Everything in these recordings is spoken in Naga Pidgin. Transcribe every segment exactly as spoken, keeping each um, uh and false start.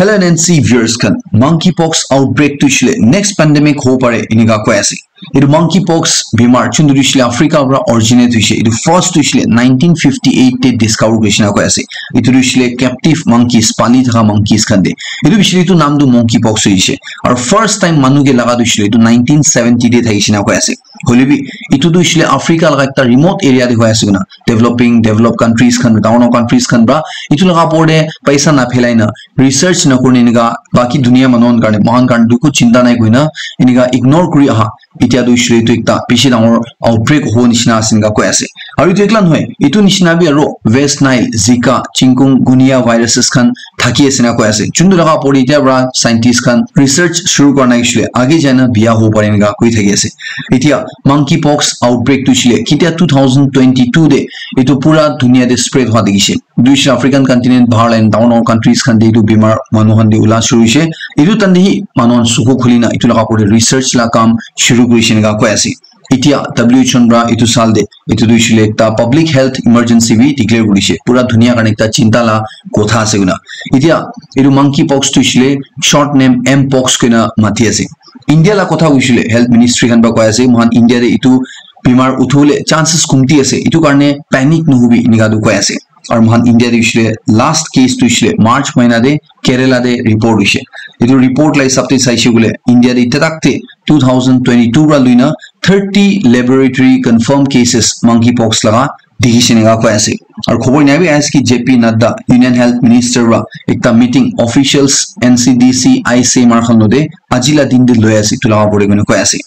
Hello N N C viewers khan, monkeypox outbreak tu hoishe le next pandemic hobo pare enika koi ase. Etu monkeypox bimar chuntu tu hoishe le Africa para originate hoishe. Etu first tu hoishe le nineteen fifty-eight te discover kurishe na koi ase. Etu tu hoishe le captive monkeys, pali thaka monkeys khan te. Etu hoishe le etu naam tu monkeypox hoishe. Aru first time manu ke laga tu hoishe le etu nineteen seventy te thakishe na koi ase. Hoile bi etu tu hoishe le Africa laga ekta remote area te hoi ase koina, developing, developed countries khan, dangor dangor countries khan para etu laga opor te paisa na phelai na, research na kurina enika baki dunia manu khan karne, moikhan karne tu ekho chinta nai koina enika ignore kuri aha. Etia tu hoishe le etu ekta bishi dangor outbreak hobo nishina ase enika koi ase. Aru etu ekla nohoi, etu nishina bi aru West Nile, Zika, Chikungunya viruses khan thaki ase enika koi ase. Chuntu laga opor te etia para scientist khan research shuru kura nai hoishe le age jai na biya hobo pare enika koi thaki ase. Etia monkeypox outbreak tu hoishe le ketia two thousand twenty-two te etu pura dunia te spread hua dikhishe. Tu hoishe African continent bahar line dangor dangor countries khan te etu bimar manu khan te ula shuru hoishe. Etu time te hi manu khan suku khuli na etu laga opor te research la kam shuru kurishe enika koi ase. Etia W H O para etu saal te etu tu hoishe le ekta public health emergency bi declare kurishe. Pura dunia karne ekta chinta la kotha ase koina. Etia etu monkeypox tu hoishe le short name M pox koina mati ase. India la kotha hoishe le health ministry khan para koi ase, moikhan India te etu bimar uthi bole chances kumti ase, etu karne panic nohobi enika tu koi ase. Aru moikhan India te hoishe le last case tu hoishe le March mahina te Kerala te report hoishe. Etu report la hisab te saishe koile India te etia tak te two thousand twenty-two para loina thirty laboratory confirmed cases monkeypox laga dikhishe enika koi ase. Aru khobor enia bi ahi ase ki J P Nadda, Union Health Minister para ekta meeting officials, N C D C, I C M R khan logote aji la din te loi ase etu laga opor te koina koi ase.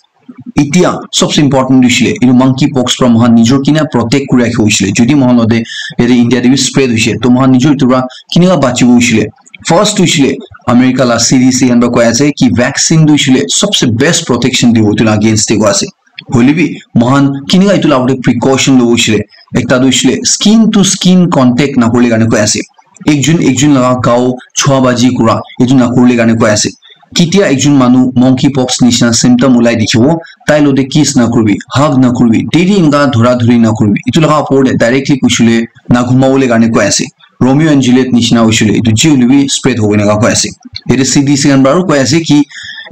Etia sobse important tu hoishe le etu monkeypox para moikhan nijor kina protect kuri rakhibo hoishe le, jodi moikhan logote yate India te bi spread hoishe to moikhan nijor etu para kinika bachibo hoishe le, first tu hoishe le America la C D C khan para koi ase ki vaccine tu hoishe le sobse best protection dibo etu la against te koi ase. Hoile bi moikhan kinika etu la opor te precaution lobo hoishe le, ekta tu hoishe le skin to skin contact na kuribole karne koi ase. Ekjon ekjon laga gao chua baji kura etu na kuribole karne koi ase. Ketia ekjon manu monkeypox nishina symptom ulai dikhibo, tai logote kiss na kuribi, hug na kuribi, deri enika dhora dhuri na kuribi. Etu laga opor te directly kushile na ghumabole karne koi ase. Romeo and Juliet nishina hoishe le etu ji hoile bi spread hobo enika koi ase. Yate C D C khan para koi ase ki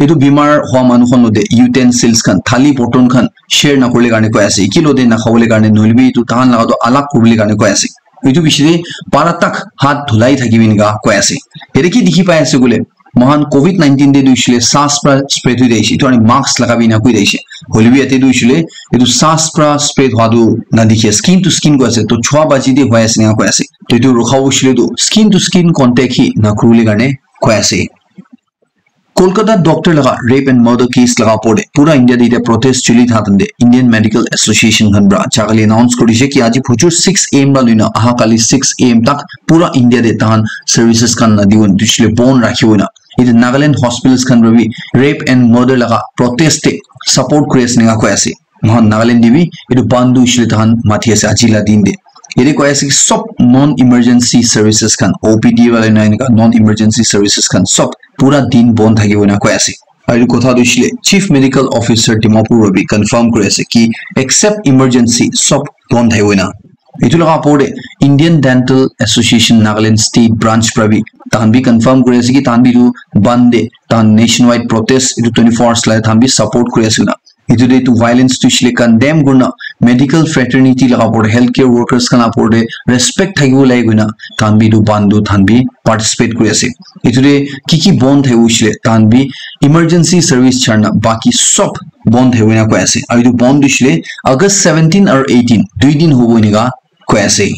etu bimar hua manu khan logote utensils khan, thali borton khan share na kuribole karne koi ase. Eki logote na khabole karne nohoile bi etu tahan laga toh alag kuribole karne koi ase. Etu bishi te para tak hath dhulai thakibi enika koi ase. Yate ki dikhi pai ase koile, moikhan covid nineteen te tu hoishe le saas para spread hoi jaise, etu karne mask lagabi na koi jaise. Hoile bi yate tu hoishe le etu saas para spread hua tu na dikhi ase, skin to skin koi ase, to chua baji te hoi ase enika koi ase. To etu rukha hoishe le tu skin to skin contact hi na kuribole karne koi ase. Kolkata doctor laga rape and murder case laga opor te pura India te etia protest chuli thaka time te Indian Medical Association khan para jai kena announce kuri dishe ki aji phujur six A M para loina aha kali six A M tak pura India te tahan services khan na dibo, tu hoishe le bon rakhibo na. Etu Nagaland hospitals khan para bi rape and murder laga protest te support kuri ase enika koi ase. Moikhan Nagaland te bi etu bandh tu hoishe le tahan mati ase aji la din te. Yate koi ase ki sob non emergency services khan, O P D wala na enika non emergency services khan sob pura din bandh thakibo enika koi ase. Aru etu kotha tu hoishe le Chief Medical Officer Dimapur para bi confirm kuri ase ki except emergency sob bandh thakibo enika. Etu laga opor te Indian Dental Association Nagaland State Branch para bi tahan bi confirm kuri ase ki tahan bi etu bandh te tahan nationwide protest etu twenty-four hours la tahan bi support kuri ase koina. Etu te etu violence tu hoishe le condemn kurina medical fraternity laga opor te, healthcare workers khan laga opor te respect thakibo lage koina tahan bi etu bandh tu tahan bi participate kuri ase. Etu te ki ki bandh thakibo hoishe le tahan bi emergency service chadna baki sob bandh thakibo enika koi ase. Aru etu bandh tu hoishe le August seventeen aru eighteen dui din hobo enika koi ase.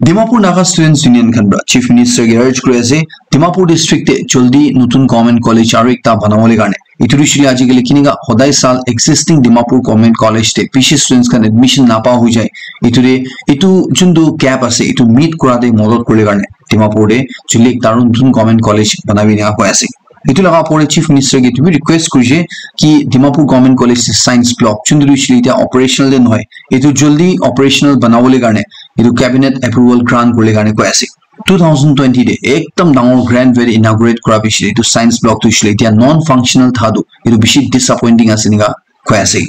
Dimapur Naga Students Union khan para Chief Minister ke urge kuri ase, Dimapur district te jaldi notun government college aru ekta banabole karne. Etu tu hoishe le ajikali kinika hodai saal existing Dimapur government college te bishi students khan admission napa hoi jai. Etu te etu juntu gap ase etu meet kura te madad kuribole karne Dimapur te jaldi ekta aru notun government college banabi enika koi ase. Etu laga opor te Chief Minister ke etu bi request kurishe ki Dimapur Government College te science block juntu tu hoishe le etia operational te nohoi, etu jaldi operational banabole karne etu cabinet approval grant kuribole karne koi ase. Two thousand twenty te ekdam dangor grand way te inaugurate kura piche te etu science block tu hoishe le etia non functional tha tu etu bishi disappointing ase enika koi ase.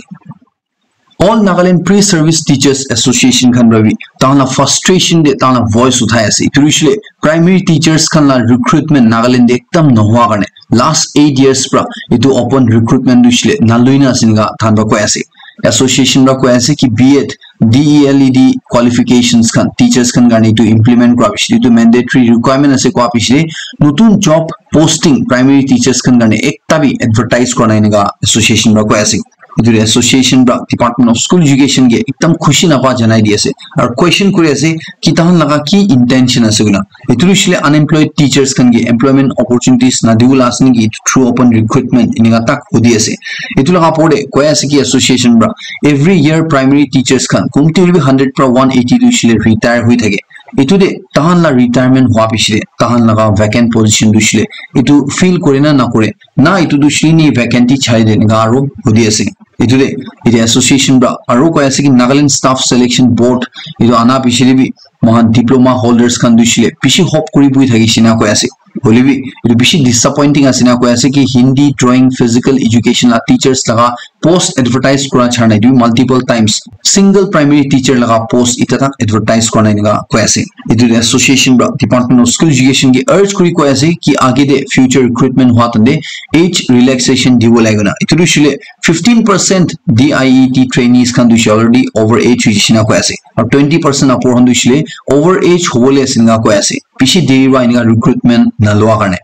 All Nagaland Pre-Service Teachers Association khan para bi tahan la frustration de tahan la voice uthai ase. Itu hoishe le primary teachers khan la recruitment Nagaland de ekdam nohua karne last eight years pra itu open recruitment hoishe le naluina ase enika tahan para koi ase. Association para koi ase ki B Ed, D E L E D qualifications khan teachers khan karne itu implement kura bishi itu mandatory requirement ase kua bishi nutun job posting primary teachers khan karne ekta bi advertise kura nai enika association para koi ase. Itu association para Department of School Education ke ekdam khushi napa janai di ase aru question kuri ase ki tahan laga ki intention ase koina. Itu hoishe le unemployed teachers khan ke employment opportunities na diwala ase niki through open recruitment enika tak hudi ase. Itu laga opor de koi ase ki association para every year primary teachers khan kumti hoile bi hundred para one eighty tu hoishe le retire hui thake. Itu de tahan la retirement hua bishi de tahan laga vacant position tu hoishe le itu fill kore na na kore na itu tu hoishe le ni vacancy chai de enika aru hudi ase. Itu de itu association para aru koi ase ki Nagaland Staff Selection Board itu ana bishi de bi mohan diploma holders khan tu hoishe le bishi hope kuri bui thaki shina koi ase. Hoile bi itu bishi disappointing ase na koi ase ki Hindi, drawing, physical education la teachers laga post advertise kura chha nai tu multiple times single primary teacher laga post ita tak advertise kura nai enika koi ase. Itu association para Department of School Education ke urge kuri koi ase ki age de future recruitment hua tande age relaxation dibo lage na. Itu hoishe le fifteen percent D I E T trainees khan tu hoishe already over age hoishe na koi ase. Aru twenty percent apor khan tu hoishe le over age hobole ase enika koi ase. Bishi deri para enika recruitment na lua karne.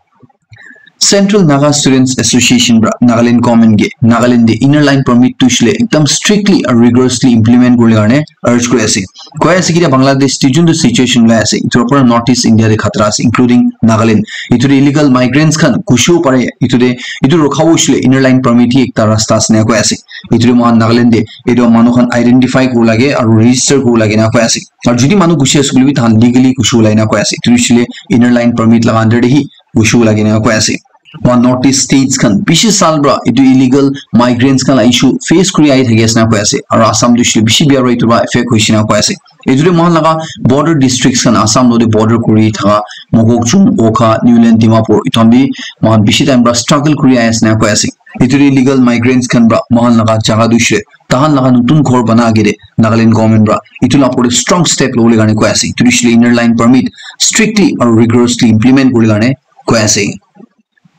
Central Naga Students Association para Nagaland government ke Nagaland de inner line permit tu hoishe le ekdam strictly aru rigorously implement kuri karne urge kuri ase. Koi ase ki Bangladesh te juntu situation ulai ase itu para North East India de khatara ase including Nagaland. Itu de illegal migrants khan gushibo pare itu de itu rokhabo hoishe le inner line permit hi ekta rasta ase enika koi ase. Itu de mohan Nagaland de itu manu khan identify kuri lage aru register kuri lage enika koi ase. Aru jodi manu gushi ase koile bi tahan legally gushibo lage enika koi ase. Itu hoishe le inner line permit laga under de hi gushibo lage enika koi ase. Mohan North East states khan bishi sal para itu illegal migrants khan la issue face kuri ahi thaki ase enika koi ase. Aru Assam tu hoishe le bishi biya para itu para affect hoishe enika koi ase. Itu de mohan laga border districts khan Assam lo de border kuri thaka Mokokchung, Wokha, Niuland, Dimapur itu khan bi mohan bishi time para struggle kuri ahi ase enika koi ase. Itu de illegal migrants khan para mohan laga jaga tu hoishe le tahan laga nutun ghor bana age de Nagaland government para itu la opor de strong step lobole karne koi ase. Itu hoishe le inner line permit strictly aru rigorously implement kuri karne koi ase.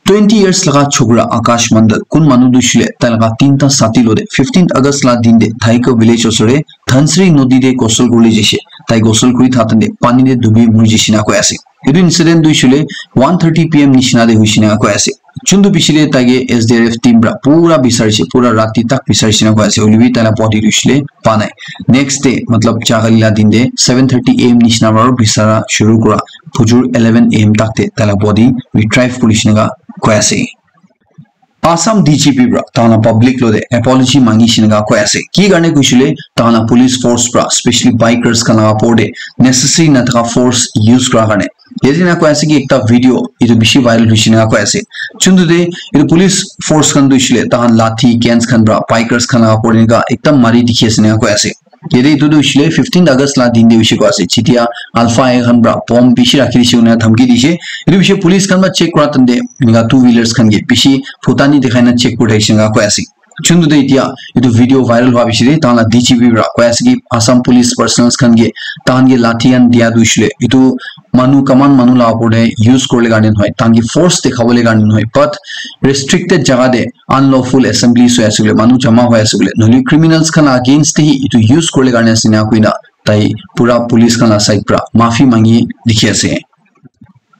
Twenty years laga chokra Akash Mandal kun manu tu hoishe le tai laga tinta sati lo de fifteenth August la din de Thaika village osor de Dhansiri nodi de gosol kuri le jaise. Tai gosol kuri thakte pani de dubi muri jaise enika koi ase. Itu incident tu hoishe le one thirty P M nishina de hoishe enika koi ase. Juntu bishi de tai ke S D R F team para pura bisarise, pura rati tak bisarise enika koi ase. Hoile bi tai la body tu hoishe le pa nai. Next day, matlab, jagali la din de seven thirty A M nishina para bisara shuru kura. Phujur eleven A M tak te tai la body retrieve kurishe enika koi ase. Assam D G P para tahan la public lo de apology mangishe enika koi ase. Ki karne koishe le tahan la police force para specially bikers khan laga opor de necessary na thaka force use kura karne. Yate enika koi ase ki ekta video itu bishi viral hoishe enika koi ase. Juntu de itu police force khan tu hoishe le tahan lathi, guns khan para bikers khan laga opor de enika ekdam mari dikhi ase enika koi ase. Yate itu tu hoishe le fifteenth August la din de hoishe koi ase. Jetia Alpha A khan para bomb bishi rakhi dishe koina dhamki dishe. Itu bishi police khan para check kura tande enika two wheelers khan ke bishi phutani dikhai na check kuri thakishe enika koi ase. Juntu de etia itu video viral hua bishi de tahan la D G P para koi ase ki Assam police personnels khan ke tahan ke lathi khan dia tu hoishe le itu manu common manu la opor de use kuribole karne nohoi, tahan ke force dikhabole karne nohoi, but restricted jaga de unlawful assemblies hoi ase koile, manu jama hoi ase koile, nohole criminals khan la against te hi etu use kuribole karne ase ena koina tai pura police khan la side pra mafi mangi dikhi ase.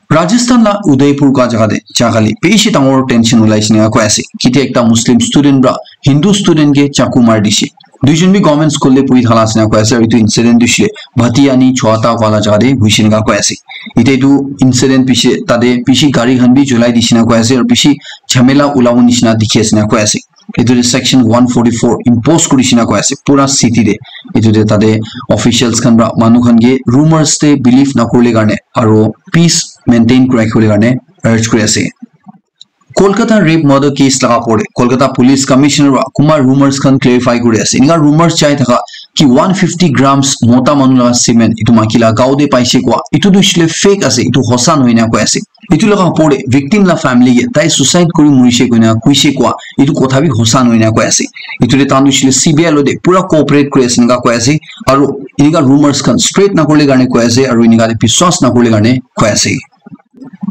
Rajasthan la Udaipur ka jaga te jagali bishi dangor tension ulai ase ena koi ase. Kitia ekta Muslim student pra Hindu student ke chaku mari dise. Duijon bi government school te puri thala ase ena koi ase, aru etu incident tu hoishe Bhatiyani Chowata wala jaga te hoishe ena koi ase. Ite etu incident piche tate bishi gari khan bi julai dise ena koi ase, aru bishi jhamela ulabo nishina dikhi ase ena koi ase. Etu te section one forty-four impose kuri dise ena koi ase pura city te. Etu te tate officials khan pra manu khan ke rumors te believe nakuribole karne aru peace maintain kuri rakhibole karne urge kuri ase. Kolkata rape murder case laga opor te Kolkata Police Commissioner pra kunba rumors khan clarify kuri ase. Enika rumors jai thaka ki one fifty grams mota manu laga semen etu maiki laga gao te paise koa. Etu tu hoishe le fake ase, etu hosa nohoi ena koi ase. Etu laga opor te victim la family ke tai suicide kuri murise koina koise koa, etu kotha bi hosa nohoina koi ase. Etu te tahan tu hoishe le C B I lo te pura cooperate kuri ase enika koi ase, aru enika rumors khan spread nakurile karne koi ase, aru enika te biswas nakurile karne koi ase.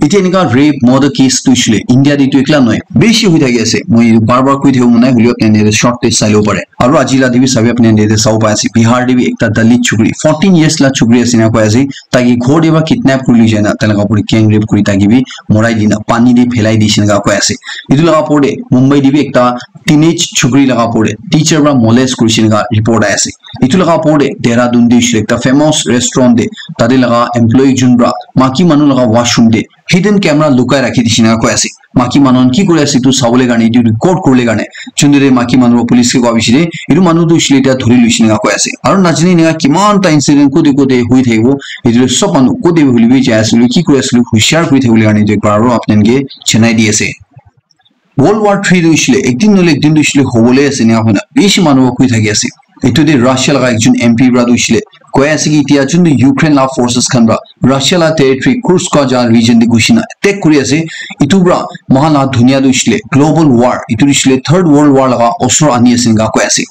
Etia enika rape murder case tu hoishe le India te etu ekla nohoi, bishi hoi thaki ase. Moi etu bar bar koi thakibo mon nai, hoilebi apni khan short te sai lobo pare. Aru aji la te bi sabi apni khan sabo pai ase, Bihar te bi ekta Dalit chukri, fourteen years la chukri ase enika koi ase, tai ke ghor te para kidnap kuri loi jai na tai laga opor te gang rape kuri tai ke bi morai dina pani te phelai dise enika koi ase. Etu laga opor te Mumbai te bi ekta teenage chukri laga opor te teacher para molest kurise enika report ahi ase. Etu laga opor te Dehradun te hoishe le ekta famous restaurant te tate laga employee jun para maiki manu laga washroom te hidden camera lukai rakhi dise enika koi ase. Maiki manu khan ki kuri ase etu sabole karne, etu record kuribole karne, junte maiki manu para police ke koa piche te etu manu tu hoishe le etia dhuri loise enika koi ase. Aru najane enika kiman ta incident kote kote hoi thakibo, etu sob manu kote bi hoile bi jai ase, ki kuri ase, hushar kuri thakibole karne etu ekbar aru apni khan ke janai di ase. World War three tu hoishe le ek din nohoile ek din tu hoishe le hobole ase enika koina bishi manu para koi thaki ase. Etu te Russia laga ekjon M P para tu hoishe le koi ase ki etia juntu Ukraine la forces khan para Russia la territory Kursk koa jaga region te ghusi na attack kuri ase. Etu para moikhan la dunia tu hoishe le global war, etu tu hoishe le third world war laga osor ani ase enika koi ase.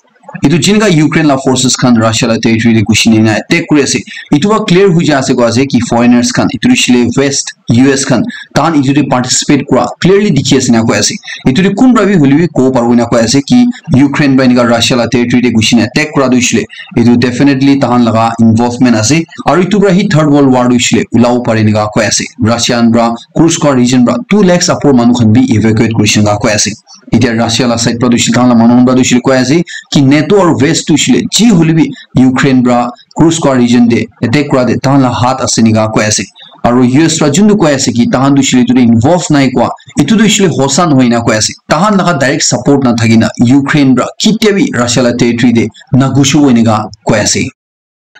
Etu jinka Ukraine la forces khan Russia la territory te ghusi na attack kuri ase, etu para clear hoi jai ase koi ase ki foreigners khan, etu tu hoishe le West, U S khan, tahan etu te participate kura clearly dikhi ase enika koi ase. Etu te kun para bi hoile bi kobo paribo enika koi ase ki Ukraine para enika Russia la territory te ghusi na attack kura tu hoishe le etu definitely tahan laga involvement ase. Aru etu para hi third world war tu hoishe le ulabo pare enika koi ase. Russia khan para Kursk koa region para two lakhs upor manu khan bi evacuate kurise enika koi ase. Etia Russia la side para tu hoishe le tahan la manu khan para tu hoishe le koi ase ki NATO aru West tu hoishe le ji hoile bi Ukraine para Kursk koa region te attack kura te tahan la hath ase enika koi ase. Aru U S para juntu koi ase ki tahan tu hoishe le etu te involve nai koa, etu tu hoishe le hosa nohoi enika koi ase. Tahan laga direct support nathaki na Ukraine para ketia bi Russia la territory te naghusibo enika koi ase.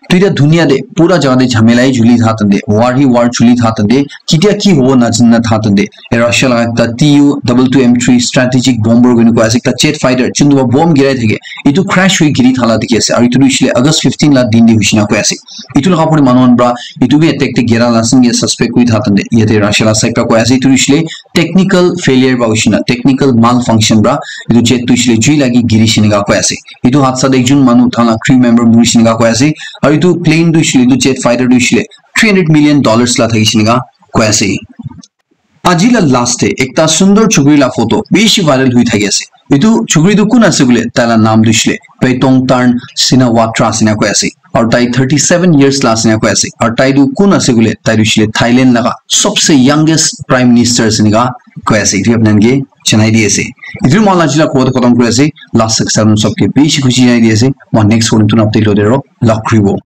Tuita dunia te pura jaga te jhamela hi chuli tha tante, war hi war chuli tha tante, ketia ki hobo najana tha tante, e Russia laga ekta T U double two M three strategic bomber koina koi ase, ekta jet fighter, juntu para bomb girai thake, etu crash hoi giri thala dikhi ase. Aru etu tu hoishe le August fifteen la din te hoishe na koi ase. Etu laga opor te manu khan para etu bi attack te gira la ase naki suspect kuri tha tante, yate Russia la side para koi ase, etu hoishe le technical failure para hoishe na, technical malfunction para etu jet tu hoishe le jui lagi girise enika koi ase. Etu hadsa te ekjon manu tahan la crew member murise enika koi ase. Aru etu plane tu hoishe le, etu jet fighter tu hoishe le three hundred million dollars la thakise enika koi ase. Aji la last te ekta sundor chukri la photo bishi viral hoi thaki ase. Etu chukri tu kun ase koile, tai la naam tu hoishe le Paetongtarn Shinawatra ase enika koi ase. Aru tai thirty seven years la ase enika koi ase. Aru tai tu kun ase koile, tai tu hoishe le Thailand laga sobse youngest prime minister ase enika koi ase. Etu apni khan ke janai di ase. Etu moi la aji la khobor tu khatam kuri ase. Last section sob ke bishi khushi janai di ase. Moi next photo tu update lo de ro log kuri bo.